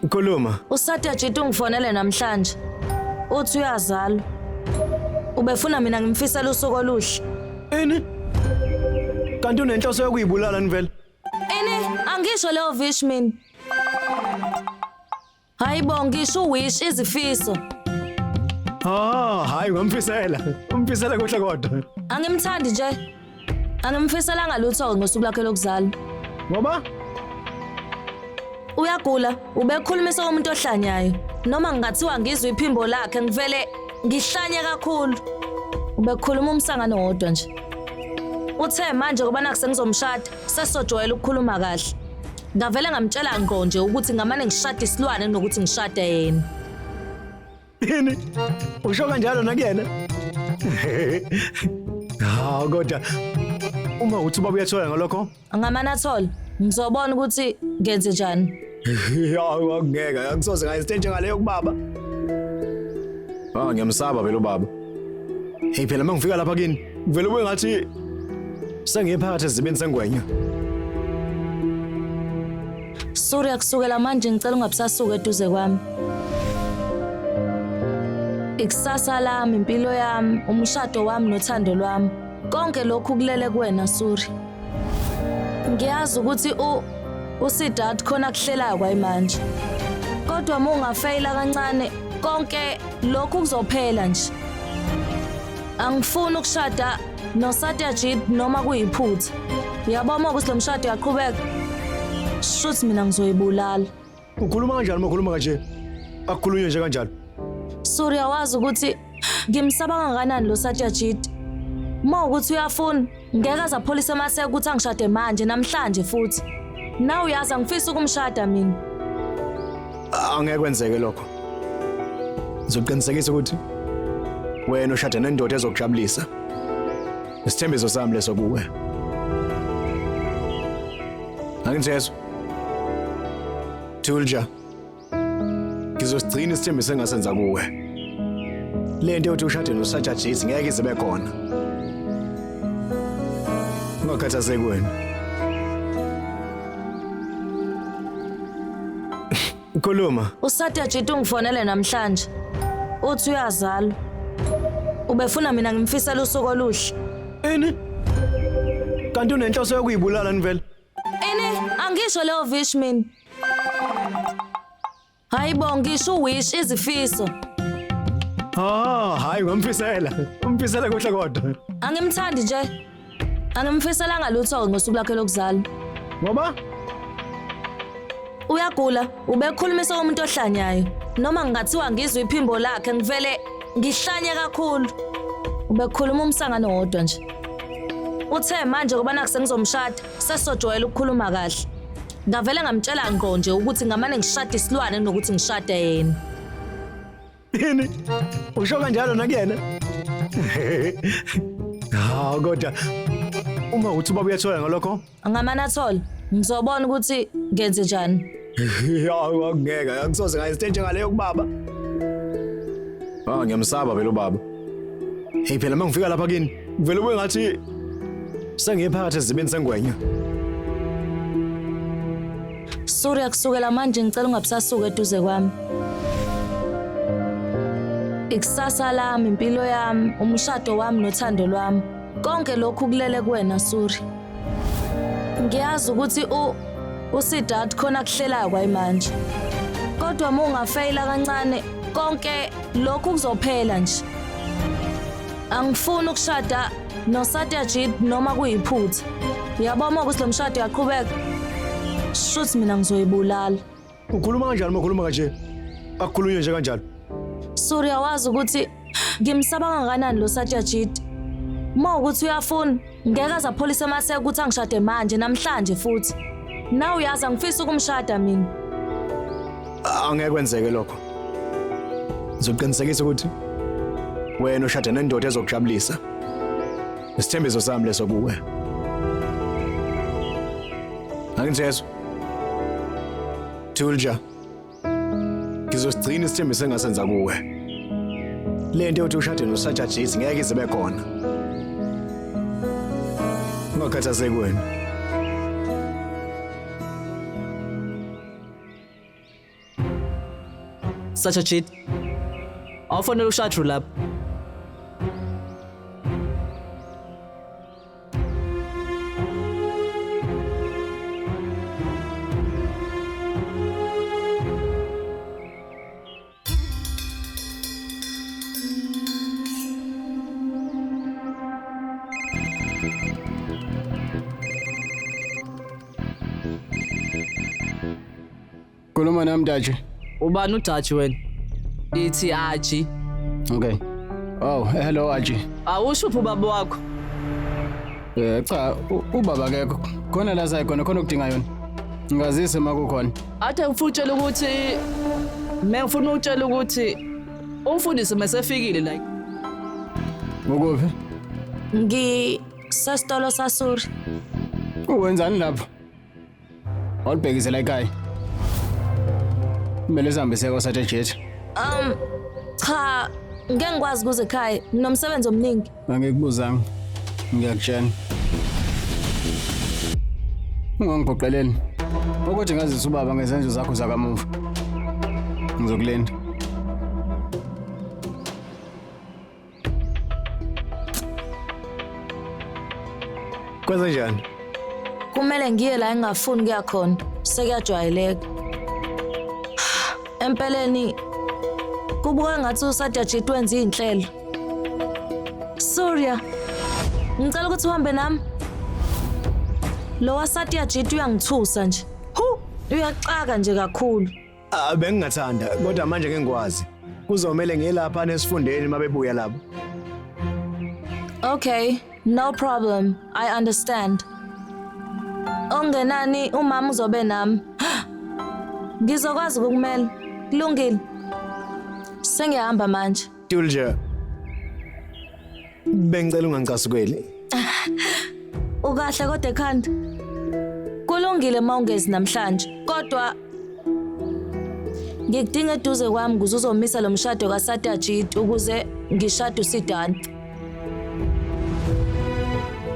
Khuluma. USatyajit ungifonele namhlanje. Uthi uyazalwa. Ubefuna mina ngimfisele usuku oluhle. Ini? Kanti unenhloso yokuyibulala nivele? Ini? Angisho leyo wish mina. Hayibo ngisho uwish izifiso. Ah, hayi ngamfisela. Umfisela kuhle kodwa. Angimthandi nje. Angimfiselanga lutho ngosuku lwakhe lokuzalwa. Ngoba Uyagula, ubekhulumisa umuntu ohlanyayo. Noma ngingathiwa ngizwe iphimbo lakhe ngivele ngihlanye kakhulu. Ubekhuluma umsangano wodwa nje. Uthe manje ngoba nakhu sengizomshada, sesojwayela ukukhuluma kahle. Ngavele ngamtshela ngqo nje ukuthi ngamane ngishade isilwane kunokuthi ngishade yena. Yini? Usho kanjalo nakuyena? Hawu kodwa uma uthi ubaba uyathola ngalokho? Ngamane athole. Ngizobona ukuthi ngenze njani. Hawu angeke, angisoze ngayenza into njengaleyo kubaba. Ah, ngiyamsaba phela ubaba. Hey phela mangifika lapha kini, kuvele kube ngathi sengiphakathi ezibeni sengwenya. Surya kusukela manje ngicela ungabusasuka eduze kwami. Ikusasa lami, impilo yami, umshado wami nothando lwami. Konke lokhu kulele kuwena Suri. Ngiyazi ukuthi u uSiddharth khona kuhlelayo kwayimanje. Kodwa uma ungafeyila kancane konke lokhu kuzophela nje. Angifuni ukushada noSatyajit noma kuyiphutha. Uyabona uma ukuthi lo mshado uyaqhubeka. Shuthi mina ngizoyibulala. Ukhuluma kanjani uma ukhuluma kanje? Akukhulunywe nje kanjalo. Surya wazi ukuthi ngimsaba kangakanani lo Satyajit. Uma ukuthi uyafuna, ngeke aze apholise amaseko ukuthi angishade manje namhlanje futhi. Nawe uyazi angifisi ukumshada mina. Angeke kwenzeke lokho. Ngizoqinisekisa ukuthi wena ushade nendoda ezokujabulisa. Isithembiso sami leso kuwe. Angithi Tulja. Ngizosigcina isithembiso engasenza kuwe. Le nto yokuthi ushade noSajajizi ngeke ize ibe khona. Ungakhathazeki wena. Khuluma. USatyajit ungifonele namhlanje. Uthi uyazalwa. Ubefuna mina ngimfisele usuku oluhle. Ini? Kanti unenhloso yokuyibulala nivele? Ini? Angisho leyo wish mina. Hayibo ngisho uwish izifiso. Ah, hayi ngamfisela. Umfisela kuhle kodwa. Angimthandi nje. Angimfiselanga lutho ngosuku lwakhe lokuzalwa. Ngoba Uyagula, ubekhulumisa umuntu ohlanyayo. Noma ngingathiwa ngizwe iphimbo lakhe ngivele ngihlanye kakhulu. Ubekhuluma umsangano wodwa nje. Uthe manje ngoba nakhu sengizomshada, sesojwayela ukukhuluma kahle. Ngavele ngamtshela ngqo nje ukuthi ngamane ngishade isilwane kunokuthi ngishade yena. Yini? Usho kanjalo nakuyena? Hawu kodwa uma uthi ubaba uyathola ngalokho? Ngamane athole. Ngizobona ukuthi ngenze njani. Hawu angeke, angisoze ngayenza into njengaleyo kubaba. Ah, ngiyamsaba phela ubaba. Hey phela mangifika lapha kini, kuvele kube ngathi sengiphakathi ezibeni sengwenya. Surya kusukela manje ngicela ungabusasuka eduze kwami. Ikusasa lami, impilo yami, umshado wami nothando lwami. Konke lokhu kulele kuwena Suri. Ngiyazi ukuthi u uSiddharth khona kuhlelayo kwayimanje. Kodwa uma ungafeyila kancane konke lokhu kuzophela nje. Angifuni ukushada noSatyajit noma kuyiphutha. Uyabona uma ukuthi lo mshado uyaqhubeka. Shuthi mina ngizoyibulala. Ukhuluma kanjani uma ukhuluma kanje? Akukhulunywe nje kanjalo. Surya wazi ukuthi ngimsaba kangakanani lo Satyajit. Uma ukuthi uyafuna, ngeke aze apholise amaseko ukuthi angishade manje namhlanje futhi. Nawe uyazi angifisi ukumshada mina. Angeke kwenzeke lokho. Ngizoqinisekisa ukuthi wena ushade nendoda ezokujabulisa. Isithembiso sami leso kuwe. Angithi Tulja. Ngizosigcina isithembiso engasenza kuwe. Le nto yokuthi ushade noSajajizi ngeke ize ibe khona. Ungakhathazeki wena. Satyajit. Awufanele ushadru lapha. Khuluma nami Daji. Ubani uDaji wena? Ithi Aji. Okay. Oh, hello Aji. Awusho uphi ubaba wakho? Eh cha, ubaba akekho. Khona la sayikhona khona okudinga yona. Ngazise makukhona. Ade ngifuna utshela ukuthi me ngifuna ukutshela ukuthi umfundisi mesefikile la. Ukuphi? Ngisesitolo saSuri. Uwenzani lapho? Awulibhekise la ekhaya. Kumele sihambe siye kwaSatyajit. Cha, ngeke ngikwazi kuze ekhaya. Nginomsebenzi omningi. Angikubuzanga. Ngiyakutshela. Ungangiphoqeleli. Ukuthi ngazisa ubaba ngezenzo zakho zakamuva. Ngizokulinda. Kwenze njani? Kumele ngiye la engingafuni kuya khona. Sekuyajwayeleka. Empeleni kubuka ngathi uSatyajit wenza iy'nhlelo. Surya, ngicela ukuthi uhambe nami. Lo waSatyajit uyangithusa nje. Hu, uyaxaka nje kakhulu. Ah, bengingathanda kodwa manje ngeke ngikwazi. Kuzomele ngiye lapha nesifundeni mabebuya lapho. Okay, no problem. I understand. Ongenani umama uzobe nami. Ngizokwazi ukukumela. Kulungile. Sengiyahamba manje. Tulja. Bengicela ungangicasukeli. Ukahle kodwa ekhanda. Kulungile mawungezi namhlanje. Kodwa ngikudinga eduze kwami ukuze uzomisa lo mshado kaSatyajit ukuze ngishade uSiddharth.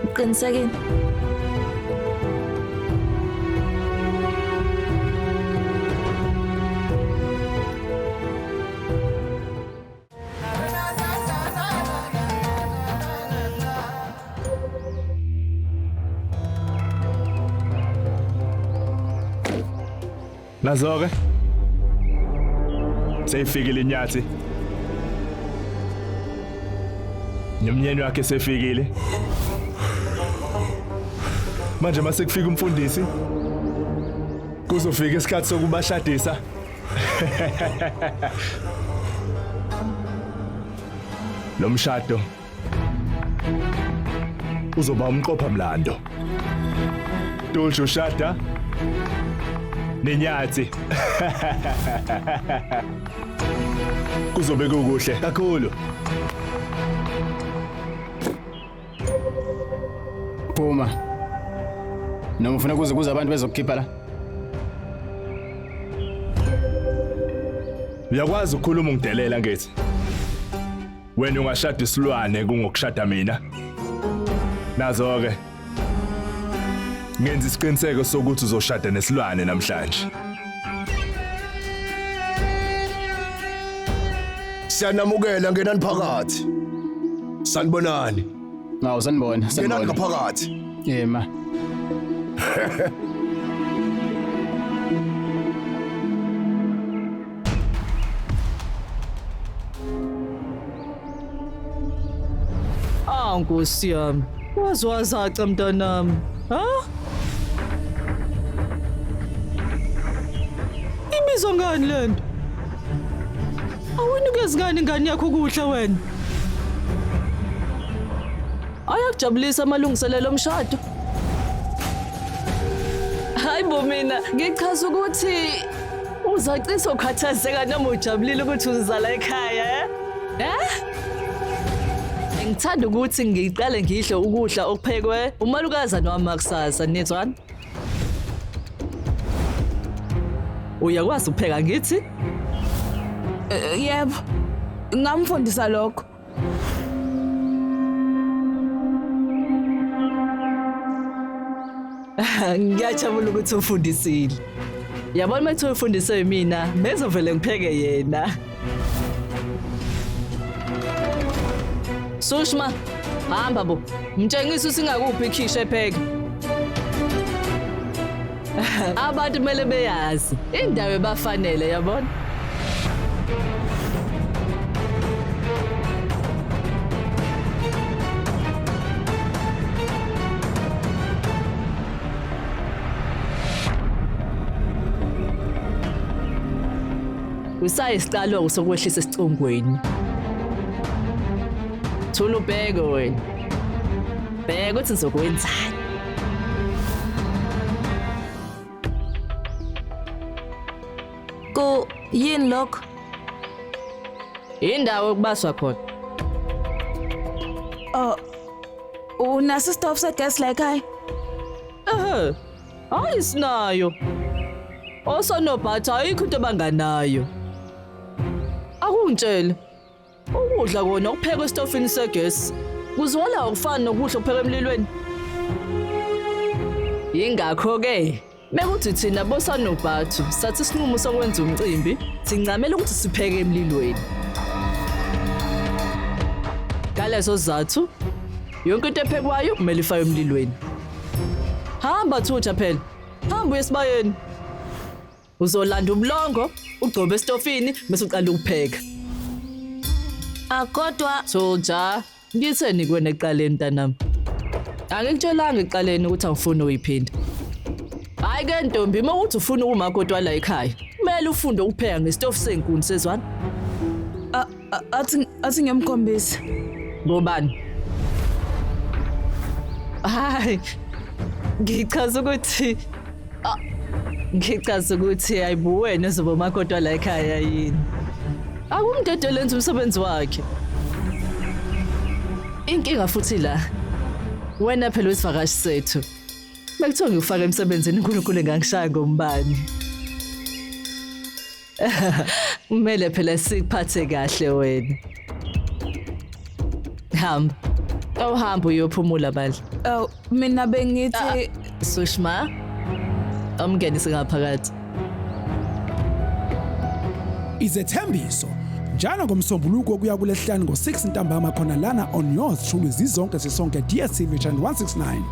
Uqinisekile? Nazo-ke seyifikile inyathi nomnyeni wakhe sefikile. Manje mase kufika umfundisi kuzofika isikhathi sokubashadisa. Lo mshado uzoba umqopha mlando. Dulce ushada nenyathi. Kuzobe kukuhle kakhulu. Phuma. Noma ufuna kuze kuze abantu bezokukhipha la? Uyakwazi ukukhuluma ungidelela ngithi. Wena ungashada isilwane kungokushada mina. Nazo ke. Ngenza isiqiniseko sokuthi uzoshada nesilwane namhlanje. Siyanamukela, ngenani phakathi. Sanibonani. Awu sanibona, Ngenani sanibona. ngaphakathi. Yema. Ah Nkosi yami. Waze wazaca mntanami. Ha? Ibizwa ngani lento? Awunikezi ngani ingane yakho ukudla wena? Ayakujabulisa amalungiselelo omshado. Hayi bo mina ngichaza ukuthi uzacisa ukhathazeka noma ujabulile ukuthi uzala ekhaya eh? Eh? Ngithanda ukuthi ngiqale ngidle ukudla okuphekwe umalukazana wami kusasa nizwani. Uyakwazi ukupheka ngithi? Yebo. Ngamfundisa lokho. Ngiyajabula ukuthi ufundisile. Yabona uma kuthiwa ufundiswe yimina, bengizovele ngipheke yena. Sushma, hamba bo. Mtshengisa usingakuphi ikhishi epheka. Abantu kumele beyazi indawo ebafanele yabona. Usayisiqalo sokwehlisa esicongweni. Thula ubheke wena. Bheka ukuthi ngizokwenzani. Ku yini lokho? Indawo okubaswa khona. Oh. Unaso isitofu segesi la ekhaya? Ehhe. Hayi sinayo. Osonobhatha ayikho into abanganayo. Akungitshele. Ukudla kona okuphekwa esitofini segesi kuzwela ukufana nokudla okuphekwa emlilweni. Yingakho-ke bekuthi thina bosanobhathu sathi isinqumo sokwenza umcimbi sincamela ukuthi sipheke emlilweni. Ngaleso sizathu yonke into ephekwayo kumele ifakwe emlilweni. Hamba thutha phela. Hamba uye esibayeni. Uzolanda ubulongo, ugcobe esitofini bese uqala ukupheka. Akodwa Thutha, ngitheni kuwena ekuqaleni mntanami? Angikutshelanga ekuqaleni ukuthi angifuni uyiphinda. Hayi ke ntombi, uma uthi ufuna ukumakoti wala ekhaya, kumele ufunde ukupheka ngesitofu senkuni sezwana. Athi athi ngiyomkhombisa. Ngobani? Hayi. Ngichaza ukuthi ngichaza ukuthi hayibo wena ozoba umakoti wala ekhaya yini. Akumdedele enze umsebenzi wakhe. Inkinga futhi la. Wena phela wesivakashi sethu. Bekuthiwa ngikufaka emsebenzini uNkulunkulu engangishaya ngombani. Kumele phela sikuphathe kahle wena. Hamba. Awuhambe uyophumula bandla. Oh, mina bengithi Sushma. Amngenise ngaphakathi. Izethembiso njalo ngoMsombuluko kuya kulesihlanu ngo-6 ntambama khona lana on yours truly zizonke sisonke DStv channel 169.